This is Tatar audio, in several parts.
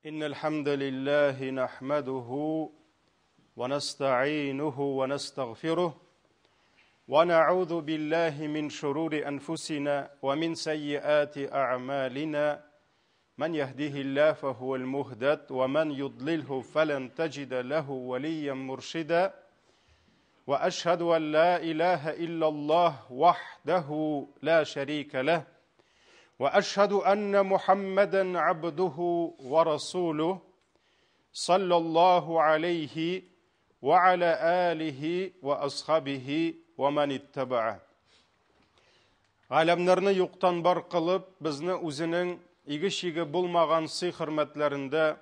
إن الحمد لله نحمده ونستعينه ونستغفره ونعوذ بالله من شرور أنفسنا ومن سيئات أعمالنا من يهده الله فهو المهتد ومن يضلله فلن تجد له وليا مرشدا وأشهد أن لا إله إلا الله وحده لا شريك له وأشهد أن محمدا عبده ورسوله صلى الله عليه وعلى آله وأصحابه ومن اتبعه. Галәмнәрне юктан бар кылып, безне үзенең иге-чиге булмаган сый-хөрмәтләрендә,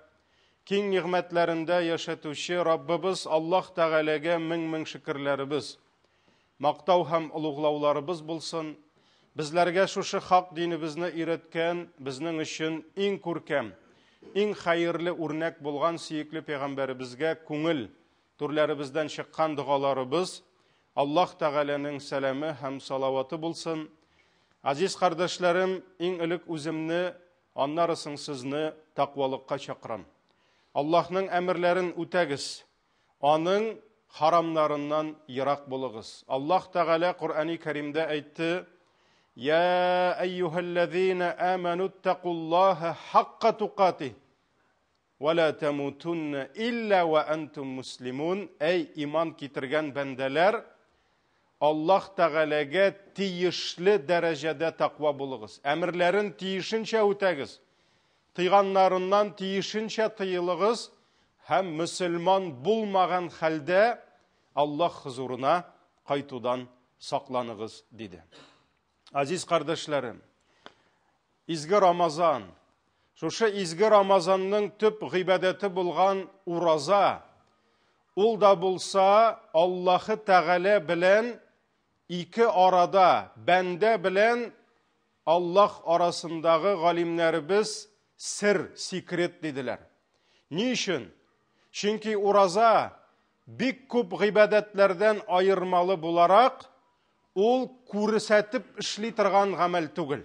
киң нигъмәтләрендә яшәтүче Раббыбыз Аллаһ Тәгаләгә мең-мең шөкерләребез, мактау һәм олуглауларыбыз булсын. Безләргә шушы хак динебезне өйрәткән, безнең өчен иң күркәм, иң хәерле үрнәк булган сөекле пәйгамбәребезгә күңел түрләребездән чыккан догаларыбыз, Аллаһ Тәгаләнең сәламе һәм салаваты булсын. Азиз кардәшләрем, иң элек үземне, аннары соң сезне тәкъвалыкка чакырам. Аллаһның әмерләрен үтәгез, Аның харамнарыннан ерак булыгыз. Аллаһ Тәгалә Коръәни Кәримдә әйтте: "Я әйюһәлләзина аману тәкуллаһа хакка тукатих ва ла тамутунна илля ва антум муслимун". Әй иман китергән бәндәләр, Аллаһ Тәгаләгә тиешле дәрәҗәдә тәкъва булыгыз. Әмерләрен тиешенчә үтәгез. Тыйганнарыннан тиешенчә тыелыгыз һәм мөселман булмаган хәлдә Аллаһ хозурына кайтудан сакланыгыз, диде. Азиз кардәшләрем, изге Рамазан, шушы изге Рамазанның төп гыйбадәте булган ураза, ул да булса Аллаһы Тәгалә белән ике арада, бәндә белән Аллаһ арасындагы галимнәребез сер, секрет диделәр. Ни өчен? Чөнки ураза бик күп гыйбадәтләрдән аермалы буларак, ул күрсәтеп эшли торган гамәл түгел.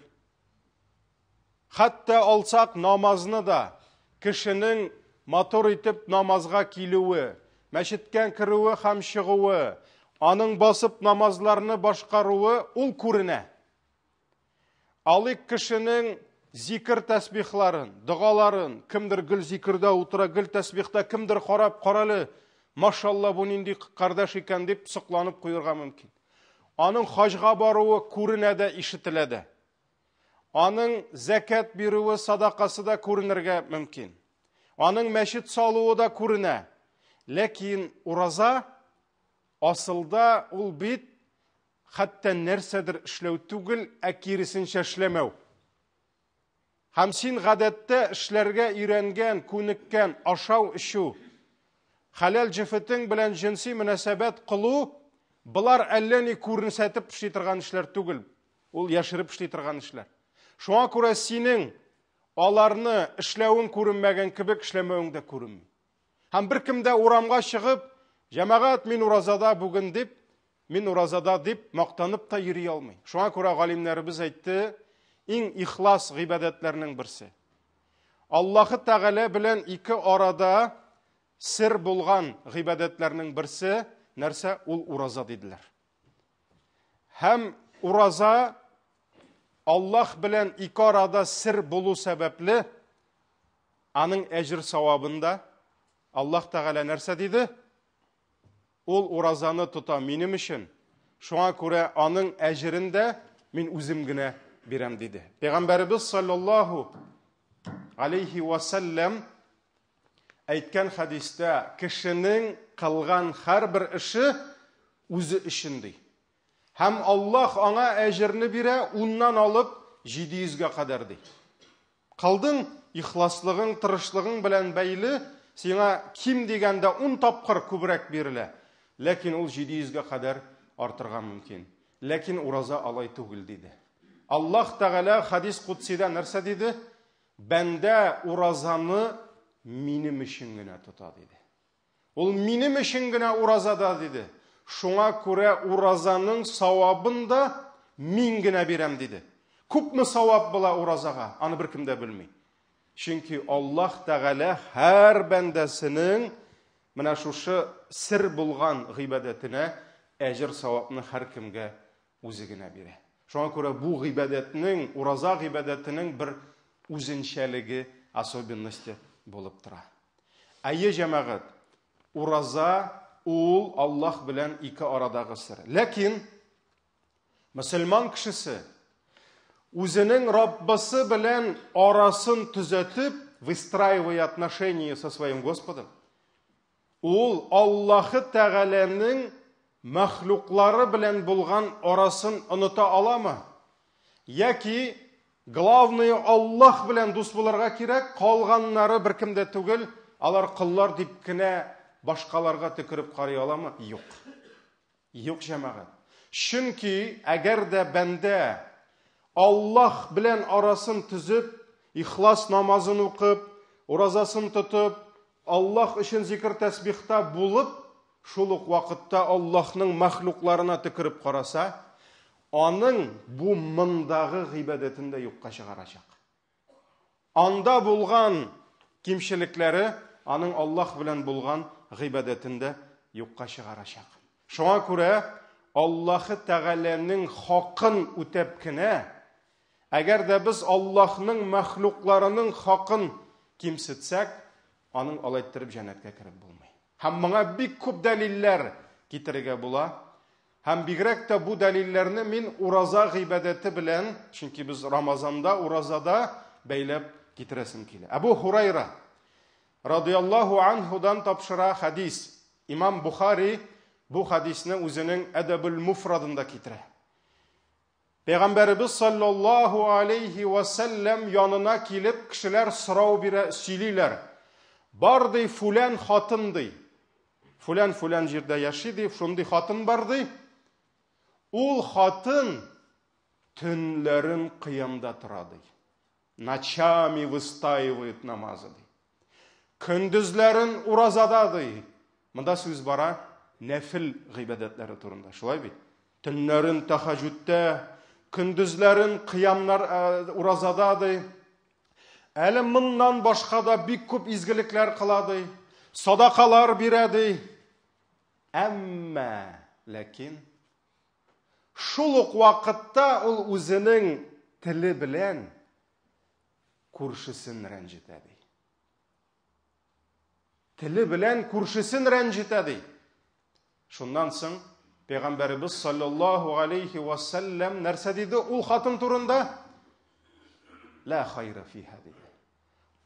Хәтта алсак намазны да, кешенең матур итеп намазга килүе, мәчеткә керүе һәм чыгуы, аның басып намазларны башкаруы ул күренә. Алыйк кешенең зикер тәсбихларын, догаларын, кемдер гел зикердә утыра, гел тәсбихта, кемдер карап, карале, машалла, бу нинди кардәш икән дип сокланып куерга мөмкин. Аның хаҗга баруы күренә дә, ишетелә дә. Аның зәкәт бирүе, садакасы да күренергә мөмкин. Аның мәчет салуы да күренә. Ләкин ураза асылда ул бит хәтта нәрсәдер эшләү түгел, ә киресенчә эшләмәү. Һәм син гадәттә эшләргә өйрәнгән, күнеккән ашау-эчү, хәләл җефетең белән җенси мөнәсәбәт кылу, болар әллә ни күренсәтеп эшли торган эшләр түгел. Ул яшереп эшли торган эшләр. Шуңа күрә синең аларны эшләвең күренмәгән кебек, эшләмәвең дә күренми. Һәм беркем дә урамга чыгып, җәмәгать, мин уразада бүген дип, мин уразада дип мактанып та йөри алмый. Шуңа күрә галимнәребез әйтте, иң ихлас гыйбадәтләрнең берсе. Аллаһы Тәгалә белән ике арада сер булган гыйбадәтләрнең берсе нәрсә? Ул ураза диделәр. Һәм ураза Аллаһ белән ике арада сер булу сәбәпле, аның әҗер савабын да Аллаһ Тәгалә нәрсә диде? Ул уразаны тота минем өчен. Шуңа күрә аның әҗерен дә мин үзем генә бирәм диде. Пәйгамбәребез саллаллаһу алейхи ва саллям әйткән хәдистә кешенең кылган һәрбер эше үзе өчен ди. Һәм Аллаһ аңа әҗерне бирә уннан алып 700гә кадәр ди. Кылдың, ихласлыгың, тырышлыгың белән бәйле, сиңа ким дигәндә 10 тапкыр күбрәк бирелә. Ләкин ул 700гә кадәр артырга мөмкин. Ләкин ураза алай түгел диде. Аллаһ Тәгалә хадис кудсида нәрсә диде? Бәндә уразаны минем өчен генә тота диде. Ул минем өчен генә уразада диде. Шуңа күрә уразаның савабын да мин генә бирәм диде. Күпме савап була уразага, аны беркем дә белми. Чөнки Аллаһ Тәгалә һәр бәндәсенең менә шушы сер булган гыйбадәтенә әҗер-савапны һәркемгә үзе генә бирә. Шуңа күрә бу гыйбадәтнең, ураза гыйбадәтенең бер үзенчәлеге, особенности булып тора. Әйе, җәмәгать, ураза ул Аллаһ белән ике арадагы сер. Ләкин мөселман кешесе үзенең Раббысы белән арасын төзәтеп, выстраивая отношения со своим Господом, ул Аллаһы Тәгаләнең мәхлуклары белән булган арасын оныта аламы? Яки главное Аллаһ белән дус булырга кирәк, калганнары беркем дә түгел, алар коллар дип кенә башкаларга төкереп карый аламы? Юк. Юк, җәмәгать. Чөнки әгәр дә бәндә Аллаһ белән арасын төзеп, ихлас намазын укып, уразасын тотып, Аллаһ өчен зикр тәсбихта булып, шул ук вакытта Аллаһның мәхлукларына төкереп караса, аның бу мондагы гыйбадәтен дә юкка чыгарачак. Анда булган кимчелекләре аның Аллаһ белән булган гыйбадәтен дә юкка чыгарачак. Шуңа күрә Аллаһы Тәгаләнең хакын үтәп кенә, әгәр дә без Аллаһның мәхлукларының хакын кимсетсәк, аның алай иттереп җәннәткә кереп булмый. Һәм моңа бик күп дәлилләр китерергә була. Һәм бигрәк тә бу дәлилләрне мин ураза гыйбадәте белән, чөнки без Рамазанда уразада бәйләп китерәсем килә. Әбу Хурайра радияллаһу анһудан тапшыра хәдис. Имам Бухари бу хәдисне үзенең Әдәбул Муфрадында китерә. Пәйгамбәребез саллаллаһу алейхи ва сәлләм янына килеп кешеләр сорау бирә, сөйлиләр. Бар ди фүлән хатын ди. Фүлән фүлән җирдә яши ди, шундый хатын бар ди. Ул хатын төнләрен кыямда тора ди. Ночами выстаивает намазы ди. Көндезләрен уразада ди. Монда сүз бара нәфил гыйбадәтләре турында. Шулай бит? Төннәрен тәхәҗүдтә, көндезләрен кыямнар э, уразада ди. Әле моннан башка да бик күп изгелекләр кыла ди. Садакалар бирә ди. Әмма ләкин шул ук вакытта ул үзенең теле белән күршесен рәнҗетә ди. Теле белән күршесен рәнҗетә ди. Шуннан соң Пәйгамбәребез саллаллаһу алейхи ва саллям нәрсә диде ул хатын турында? Ла хайра фиха диде.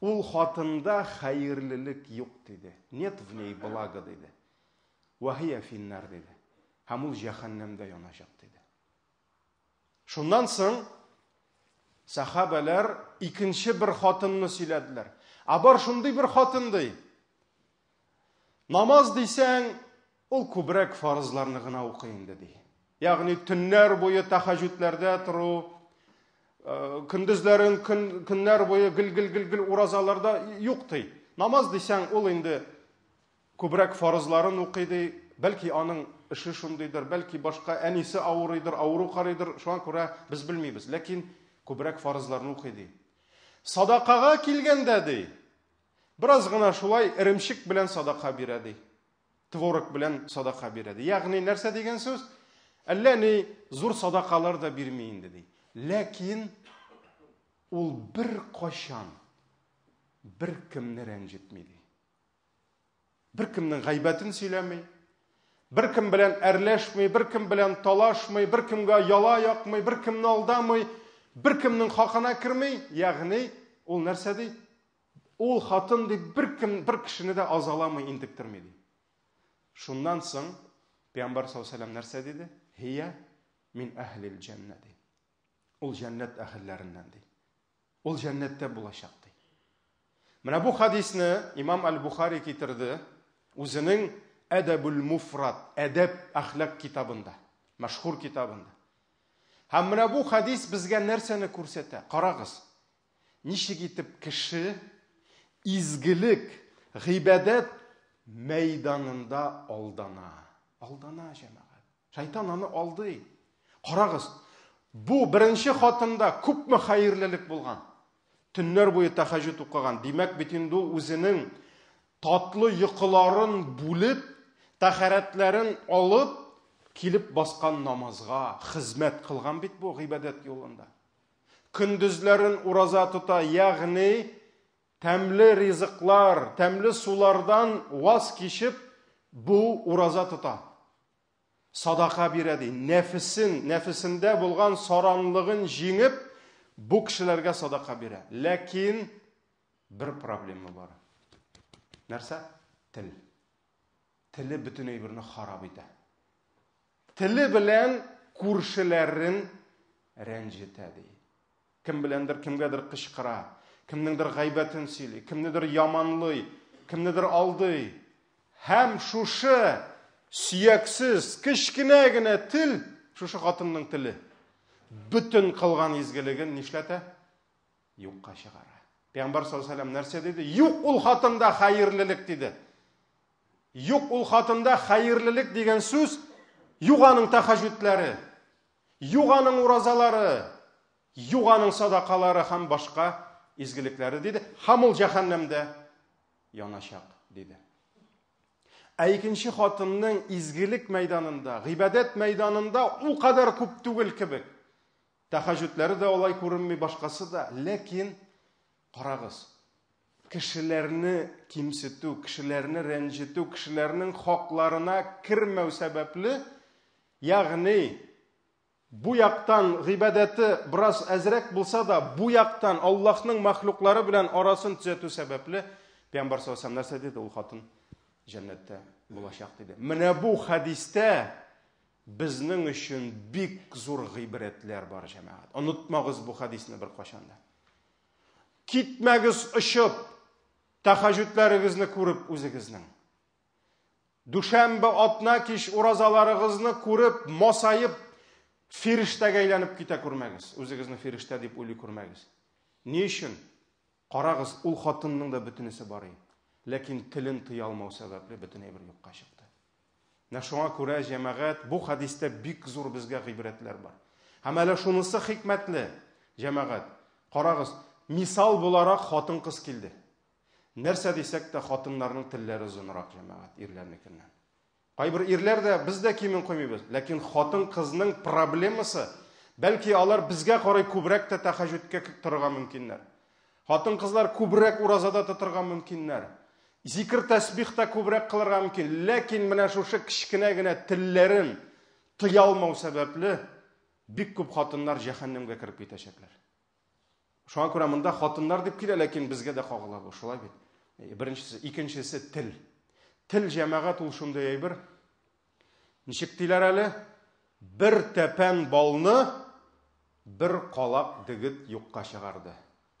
Ул хатында хәерлелек юк диде. Нет в ней блага диде. Вахия финнар диде. Һәм ул җәһәннәмдә яначак диде. Шуннан соң сахабәләр икенче бер хатынны сөйләделәр. Ә бар шундый бер хатын ди. Намаз дисәң, ул күбрәк фарызларны гына укый инде ди. Ягъни төннәр буе тәхәҗүдләрдә тору, э, көндезләрен көн, көннәр буе гел-гел-гел-гел уразаларда юк ди. Намаз дисәң, ул инде Күбрәк фарызларын укый ди, бәлки аның эше шундыйдыр, бәлки башка әнисе авырыйдыр, авыру карыйдыр, шуңа күрә без белмибез. Ләкин күбрәк фарызларны укый ди. Садакага килгәндә ди, бераз гына шулай эремчек белән садака бирә ди. Творог белән садака бирә ди. Ягъни нәрсә дигән сүз? Әллә ни зур садакалар да бирми инде ди. Ләкин ул бер кайчан беркемне рәнҗетми ди. Беркемнең гайбәтен сөйләми, беркем белән әрләшми, беркем белән талашмый, беркемгә яла якмый, беркемне алдамый, беркемнең хакына керми, ягъни ул нәрсә ди? Ул хатын ди беркем бер кешене дә азаламый, интектерми ди. Шуннан соң Пәйгамбәр саллаллаһу алейһи нәрсә диде? Һия мин әһлил җәннә ди. Ул җәннәт әһелләреннән ди. Ул җәннәттә булачак ди. Менә бу хадисне имам Аль-Бухари китерде үзенең Әдәбул Муфрат, әдәп әхлак китабында, мәшһүр китабында. Һәм менә бу хадис безгә нәрсәне күрсәтә? Карагыз. Ничек итеп кеше изгелек, гыйбадәт мәйданында алдана. Алдана, җәмәгать. Шайтан аны алдый. Карагыз, бу беренче хатында күпме хәерлелек булган. Төннәр буе тәхәҗҗүд укыган. Димәк бит инде ул үзенең татлы йокыларын бүлеп, тәһарәтләрен алып, килеп баскан намазга хезмәт кылган бит бу гыйбадәт юлында. Көндезләрен ураза тота, ягъни тәмле ризыклар, тәмле сулардан ваз кичеп, бу ураза тота. Садака бирә ди. Нәфесен, нәфесендә булган саранлыгын җиңеп, бу кешеләргә садака бирә. Ләкин бер проблема бар. Нәрсә? Тел. Теле бөтен әйберне харап итә. Теле белән күршеләрен рәнҗетә ди. Кем беләндер кемгәдер кычкыра, кемнеңдер гайбәтен сөйли, кемнедер яманлый, кемнедер алдый. Һәм шушы сөяксез, кечкенә генә тел, шушы хатынның теле, бөтен кылган изгелеген нишләтә? Юкка чыгара. Пәйгамбәр саллаллаһу алейһи нәрсә диде? Юк ул хатында хәерлелек диде. Юк ул хатында хәерлелек дигән сүз, юк аның тәхәҗҗүдләре, юк аның уразалары, юк аның садакалары һәм башка изгелекләре диде. Һәм ул җәһәннәмдә яначак диде. Ә икенче хатынның изгелек мәйданында, гыйбадәт мәйданында ул кадәр күп түгел кебек. Тәхәҗҗүдләре дә алай күренми, башкасы да. Ләкин карагыз, кешеләрне кимсетү, кешеләрне рәнҗетү, кешеләрнең хакларына кермәү сәбәпле, ягъни бу яктан гыйбадәте бераз әзрәк булса да, бу яктан Аллаһның мәхлуклары белән арасын төзәтү сәбәпле, Пәйгамбәр саллаллаһу алейһи ва сәлләм нәрсә диде? Ул хатын җәннәттә булачак диде. Менә бу хәдистә безнең өчен бик зур гыйбрәтләр бар, җәмәгать. Онытмагыз бу хәдисне беркайчан да. Китмәгез очып, тәхәҗҗүдләрегезне күреп үзегезнең. Дүшәмбе атна кич уразаларыгызны күреп, масаеп, фирештәгә әйләнеп китә күрмәгез. Үзегезне фирештә дип уйлый күрмәгез. Ни өчен? Карагыз, ул хатынның да бөтенесе бар иде. Ләкин телен тыя алмау сәбәпле бөтен әйбер юкка чыкты. Менә шуңа күрә, җәмәгать, бу хәдистә бик зур безгә гыйбрәтләр бар. Һәм әле шунысы хикмәтле, җәмәгать. Карагыз, мисал буларак хатын-кыз килде. Нәрсә дисәк тә, хатыннарның телләре озынрак, җәмәгать, ирләрнекеннән. Кайбер ирләр дә, без дә кимен куймыйбыз, ләкин хатын-кызның проблемасы, бәлки алар безгә карый күбрәк тә тәхәҗҗүдкә торырга мөмкиннәр. Хатын-кызлар күбрәк уразада тотырга мөмкиннәр. Зикр тәсбих та күбрәк кылырга мөмкин. Ләкин менә шушы кечкенә генә телләрен тыя алмау сәбәпле, бик күп хатыннар җәһәннәмгә кереп китәчәкләр. Шуңа күрә монда хатыннар дип килә, ләкин безгә дә кагыла бу, шулай бит. Беренчесе, икенчесе тел. Тел җәмәгать ул шундый әйбер. Ничек диләр әле? Бер тәпән балны бер калак дегет юкка чыгарды.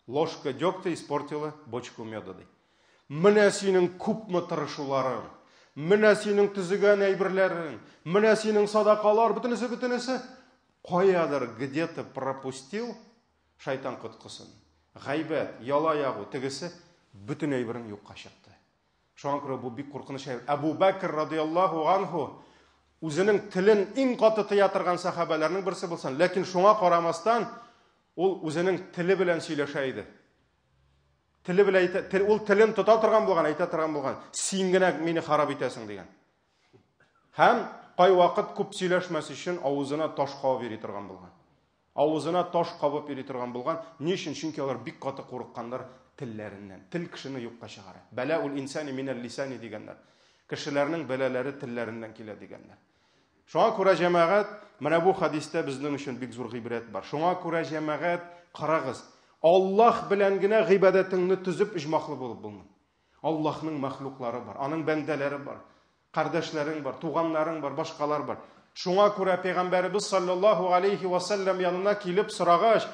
Ложка дегтя испортила бочку меда ди. Менә синең күпме тырышуларың, менә синең төзегән әйберләрең, менә синең садакалар, бөтенесе, бөтенесе каядыр где-то пропустил шайтан коткысын. Гайбәт, яла ягу, тегесе бөтен әйберең юкка чыкты. Шуңа күрә бу бик куркыныч әйбер. Әбу Бәкр радияллаһу анһу үзенең телен иң каты тыя торган сәхабәләрнең берсе булсын, ләкин шуңа карамастан ул үзенең теле белән сөйләшә иде. Теле белән әйтә, тел, ул телен тота торган булган, әйтә торган булган. Син генә мине харап итәсең дигән. Һәм кайвакыт күп сөйләшмәс өчен авызына таш кабып йөри торган булган. Авызына таш кабып йөри торган булган. Ни өчен? Чөнки алар бик каты курыкканнар телләреннән. Тел кешене юкка чыгара. Бәла ул инсани минәл лисани дигәннәр. Кешеләрнең бәлаләре телләреннән килә дигәннәр. Шуңа күрә җәмәгать, менә бу хәдистә безнең өчен бик зур гыйбрәт бар. Шуңа күрә җәмәгать, карагыз, Аллаһ белән генә гыйбадәтеңне төзеп иҗмахлы булып булмый. Аллаһның мәхлуклары бар, аның бәндәләре бар, кардәшләрең бар, туганнарың бар, башкалар бар. Шуңа күрә пәйгамбәребез саллаллаһу алейхи ва саллям янына килеп сорагач,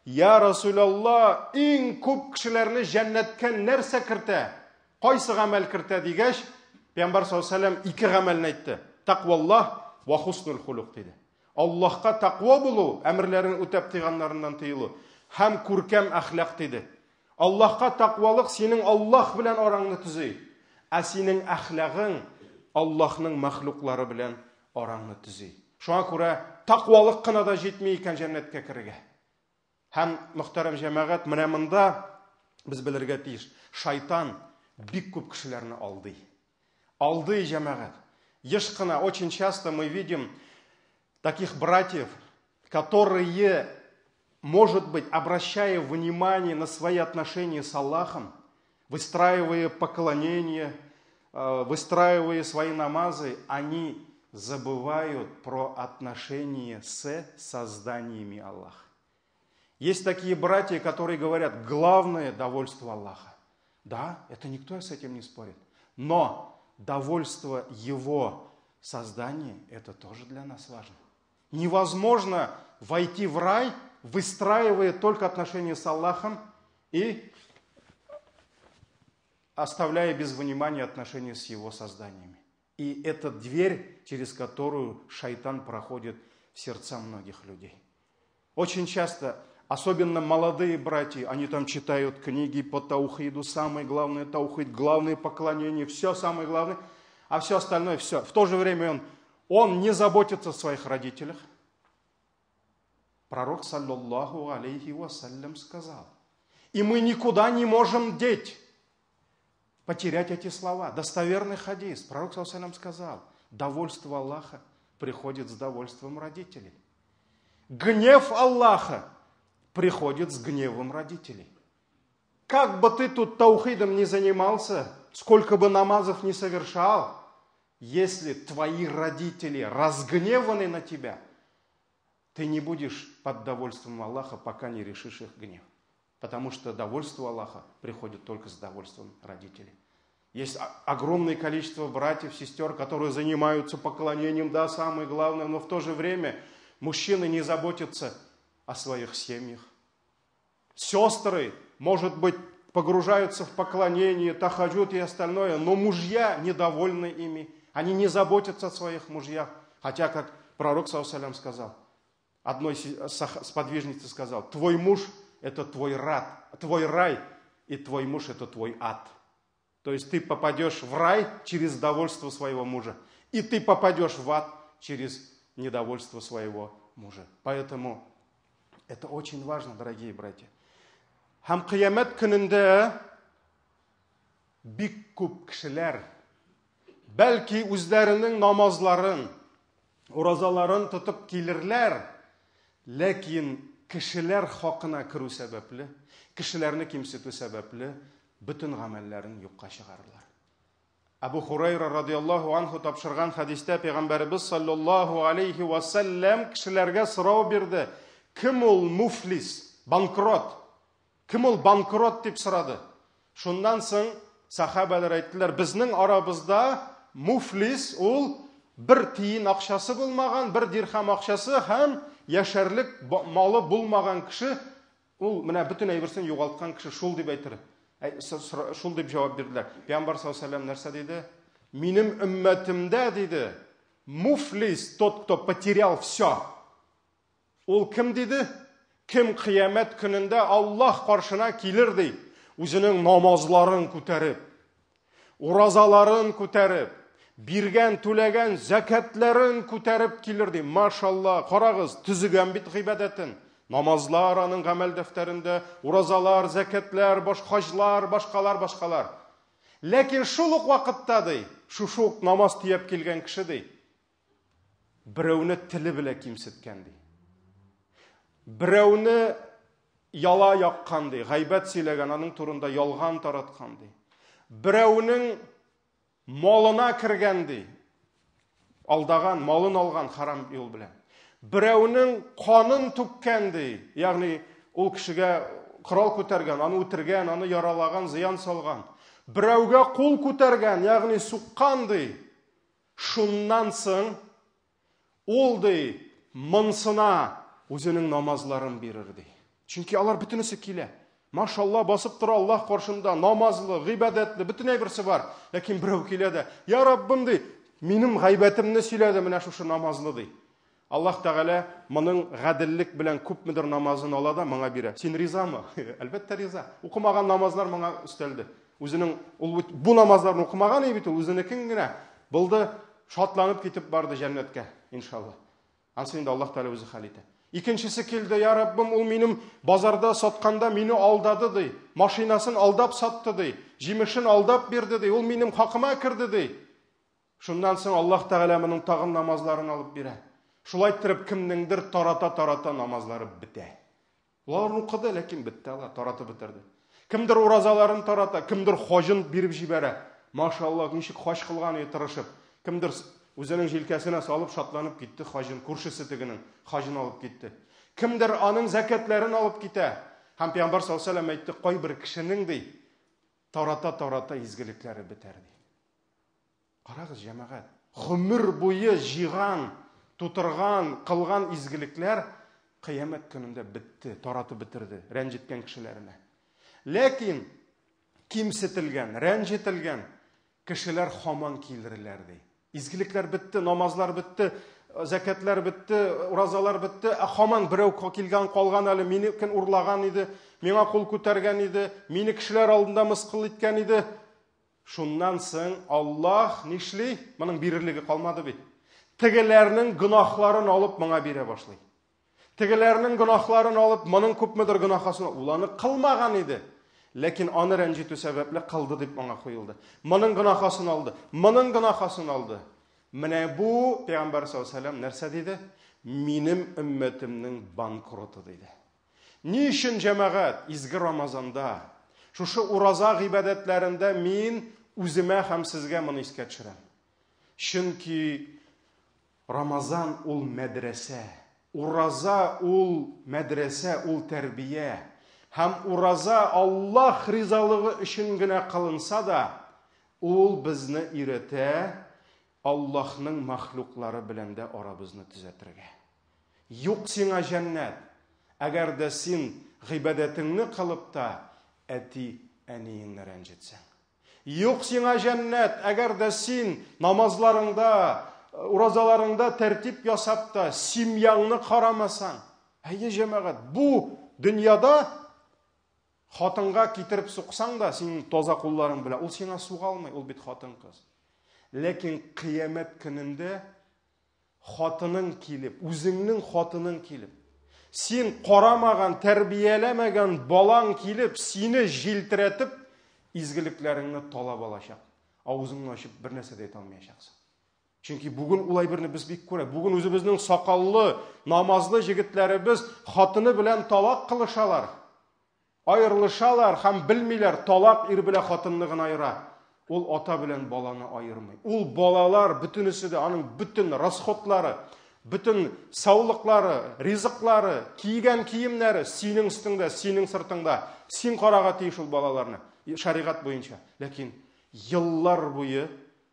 Я Расулалла, иң күп кешеләрне җәннәткә нәрсә кертә? Кайсы гамәл кертә дигәч, пәйгамбәр саллаллаһу алейхи ва саллям ике гамәлне әйтте. Тақваллаһ ва хуснул хулук диде. Аллаһка тәкъва булу, әмерләрен үтәп тыйганнарыннан тыелу һәм күркәм әхлак диде. Аллаһка тәкъвалык синең Аллаһ белән араңны төзи, ә синең әхлагың Аллаһның мәхлуклары белән араңны төзи. Шуңа күрә тәкъвалык кына да җитми икән җәннәткә керергә. Һәм, мөхтәрәм җәмәгать, менә монда без белергә тиеш, шайтан бик күп кешеләрне алдый. Алдый, җәмәгать. Еш кына, очень часто мы видим таких братьев, которые, может быть, обращая внимание на свои отношения с Аллахом, выстраивая поклонение, выстраивая свои намазы, они забывают про отношения с созданиями Аллаха. Есть такие братья, которые говорят, главное довольство Аллаха. Да, это никто с этим не спорит. Но довольство Его создания, это тоже для нас важно. Невозможно войти в рай, выстраивая только отношения с Аллахом и оставляя без внимания отношения с Его созданиями. И это дверь, через которую шайтан проходит в сердца многих людей. Очень часто, особенно молодые братья, они там читают книги по таухиду, самое главное таухид, главное поклонение, все самое главное, а все остальное все. В то же время он не заботится о своих родителях. Пророк, саллаллаху алейхи вассалям, сказал, и мы никуда не можем деть, потерять эти слова. Достоверный хадис. Пророк, саллаллаху алейхи вассалям, сказал, довольство Аллаха приходит с довольством родителей. Гнев Аллаха приходит с гневом родителей. Как бы ты тут таухидом ни занимался, сколько бы намазов ни совершал, если твои родители разгневаны на тебя, ты не будешь под довольством Аллаха, пока не решишь их гнев. Потому что довольство Аллаха приходит только с довольством родителей. Есть огромное количество братьев, сестер, которые занимаются поклонением, да, самое главное, но в то же время мужчины не заботятся о своих семьях. Сестры, может быть, погружаются в поклонение, тахаджуд и остальное, но мужья недовольны ими. Они не заботятся о своих мужьях. Хотя, как пророк, саллаллаху алейхи ва саллям, сказал, одной сподвижнице сказал, твой муж – это твой рад, твой рай, и твой муж – это твой ад. То есть ты попадешь в рай через довольство своего мужа, и ты попадешь в ад через недовольство своего мужа. Поэтому это очень важно, дорогие братья. Һәм кыямәт көнендә бик күп кешеләр бәлки үзләренең намазларын, уразаларын тотып килерләр, ләкин кешеләр хакына керү сәбәпле, кешеләрне кимсетү сәбәпле бөтен гамәлләрен юкка чыгарырлар. Әбу Хурайра радиаллаху анху тапшырган хәдистә Пәйгамбәребез саллаллаху алейхи ва саллям кешеләргә сорау бирде. Кем ул муфлис, банкрот? Кем ул банкрот дип сорады. Шуннан соң сахабалар әйттеләр, безнең арабызда муфлис ул бер тиен акчасы булмаган, бер дирхам акчасы һәм яшәрлек малы булмаган кеше, ул менә бөтен әйберсен югалткан кеше шул дип әйтер. Шул дип җавап бирделәр. Пәйгамбәр саллаллаху алейхи ва саллям нәрсә диде? Минем өммәтемдә, диде, муфлис тот, кто потерял все. Ул кем диде? Кем кыямәт көнендә Аллаһ каршына килер ди, үзенең намазларын күтәреп, уразаларын күтәреп, биргән, түләгән зәкәтләрен күтәреп килер ди. Машалла, карагыз, төзегән бит гыйбадәтен. Намазлар аның гамәл дәфтәрендә, уразалар, зәкәтләр, баш хаҗлар, башкалар, башкалар. Ләкин шул ук вакытта ди, шушы ук намаз төяп килгән кеше ди, берәүне теле белән кимсеткән ди. Берәүне яла яккан ди, гайбәт сөйләгән, аның турында ялган тараткан ди. Берәүнең малына кергән ди, алдаган, малын алган харам юл белән. Берәүнең канын түккән ди, ягъни ул кешегә корал күтәргән, аны үтергән, аны яралаган, зыян салган. Берәүгә кул күтәргән, ягъни суккан ди. Шуннан соң ул ди монсына үзенең намазларын бирер ди. Чөнки алар бөтенесе килә. Машалла, басып тора Аллаһ каршында, намазлы, гыйбадәтле, бөтен әйберсе бар. Ләкин берәү килә дә, Я Раббым ди, минем гайбәтемне сөйләде менә шушы намазлы ди. Аллаһ Тәгалә моның гаделлек белән күпмедер намазын ала да моңа бирә. Син ризамы? Әлбәттә риза. Укымаган намазлар моңа өстәлде. Үзенең ул бу намазларны укымаган бит ул, үзенекен генә. Булды, шатланып китеп барды җәннәткә, иншалла. Ансы инде Аллаһ Тәгалә үзе хәл итә. Икенчесе килде, я Раббым, ул минем базарда сатканда мине алдады, ди. Машинасын алдап сатты, ди. Җимешен алдап бирде, ди. Ул минем хакыма керде, ди. Шуннан соң Аллаһ Тәгалә моның тагын намазларын алып бирә. Шулай иттереп кемнеңдер тарата-тарата намазлары бетә. Улар укыды, ләкин бетте алар, таратып бетерде. Кемдер уразаларын тарата, кемдер хаҗын биреп җибәрә. Машаллаһ, ничек хаҗ кылган иде тырышып. Кемдер үзенең җилкәсенә салып шатланып китте хаҗын, күршесе тегенең хаҗын алып китте. Кемдер аның зәкәтләрен алып китә. Һәм Пәйгамбәр саллаллаһу алейһи ва сәлләм әйтте, кайбер кешенең ди, тарата-тарата изгелекләре бетәр ди. Карагыз, җәмәгать, гомер буе җыйган, тутырган, кылган изгелекләр кыямәт көнендә бетте, таратып бетерде, рәнҗеткән кешеләренә. Ләкин кимсетелгән, рәнҗетелгән кешеләр хаман килерләр ди. Изгелекләр бетте, намазлар бетте, зәкәтләр бетте, уразалар бетте, ә хаман берәү килгән калган әле, минекен урлаган иде, миңа кул күтәргән иде, мине кешеләр алдында мыскыл иткән иде. Шуннан соң Аллаһ нишли? Моның бирерлеге калмады бит. Тегеләрнең гөнаһларын алып моңа бирә башлый. Тегеләрнең гөнаһларын алып, моның күпмедер гөнаһасын ул аны кылмаган иде. Ләкин аны рәнҗетү сәбәпле кылды дип аңа куелды. Моның гөнаһасын алды. Моның гөнаһасын алды. Менә бу Пәйгамбәр саллаллаһу алейһи вәсәлләм нәрсә диде? Минем өммәтемнең банкроты диде. Ни өчен, җәмәгать, изге Рамазанда, шушы ураза гыйбадәтләрендә мин үземә һәм сезгә моны искә төшерәм? Чөнки Рамазан ул мәдрәсә. Ураза ул мәдрәсә, ул тәрбия. Һәм ураза Аллаһ ризалыгы өчен генә кылынса да, ул безне өйрәтә Аллаһның махлуклары белән дә арабызны төзәтергә. Юк сиңа җәннәт, әгәр дә син гыйбадәтеңне кылып та әти-әниеңне рәнҗетсәң. Юк сиңа җәннәт, әгәр дә син намазларыңда, уразаларыңда тәртип ясап та семьяңны карамасаң. Әйе, җәмәгать, бу дөньяда хатынга китереп суксаң да, синең таза кулларың белән, ул сиңа суга алмый, ул бит хатын-кыз. Ләкин кыямәт көнендә хатының килеп, үзеңнең хатының килеп, син карамаган, тәрбияләмәгән балаң килеп, сине җилтерәтеп, изгелекләреңне талап алачак. Авызыңны ачып бер нәрсә дә әйтә алмаячаксың. Чөнки бүген ул әйберне без бик күрә. Бүген үзебезнең сакаллы, намазлы җегетләребез хатыны белән талак кылышалар. Аерылышалар һәм белмиләр, талак ир белән хатынны гына аера. Ул ата белән баланы аермый. Ул балалар бөтенесе дә аның бөтен расходлары, бөтен саулыклары, ризыклары, кигән киемнәре синең өстеңдә, синең сыртыңда. Син карага тиеш ул балаларны, шәригать буенча. Ләкин еллар буе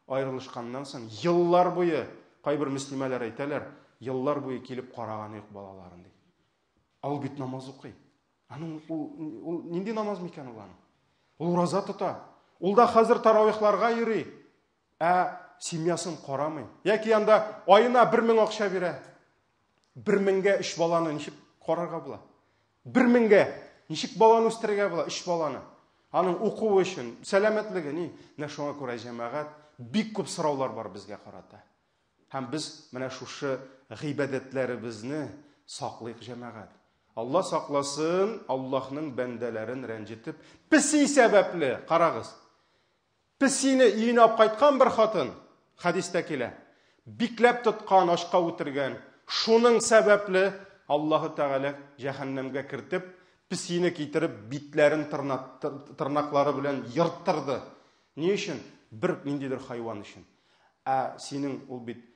аерылышканнан соң, еллар буе кайбер мөслимәләр әйтәләр, еллар буе килеп караганы юк балаларын ди. Ә ул бит намаз укый. Аның ул, ул нинди намаз микән ул аның? Ул ураза тота. Ул да хәзер таравихларга йөри. Ә семьясын карамый. Яки анда аена 1000 акча бирә. 1000-гә өч баланы ничек карарга була? 1000-гә ничек баланы үстерергә була? Өч баланы. Аның укуы өчен, сәламәтлеге ни? Менә шуңа күрә җәмәгать бик күп сораулар бар безгә карата. Һәм без менә шушы гыйбадәтләребезне саклыйк, җәмәгать. Алла сакласын, Аллаһның бәндәләрен рәнҗетеп, песи сәбәпле, карагыз. Песине өенә алып кайткан бер хатын, хәдистә килә, бикләп тоткан, ашка үтергән. Шуның сәбәпле Аллаһы Тәгалә җәһәннәмгә кертеп, песине китереп, битләрен тырнаклары белән ерттырды. Ни өчен? Бер ниндидер хайван өчен. Ә синең ул бит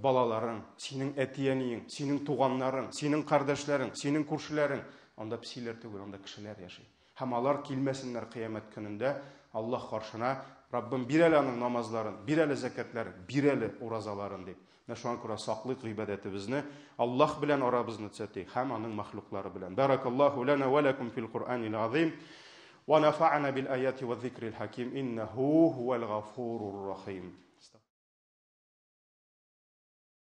балаларың, синең әти-әниең, синең туганнарың, синең кардәшләрең, синең күршеләрең. Анда песиләр түгел, анда кешеләр яши. Һәм алар килмәсеннәр кыямәт көнендә Аллаһ каршына, Раббым, бир әле аның намазларын, бир әле зәкятләрен, бир әле уразаларын дип. Менә шуңа күрә саклыйк гыйбадәтебезне, Аллаһ белән арабызны төзәтик һәм аның мәхлуклары белән. Баракаллаһу лана ва лакум фил Куръанил азим. Ва нафа'ана бил аяти ва зикрил хаким. Иннаху хуал гафурур рахим.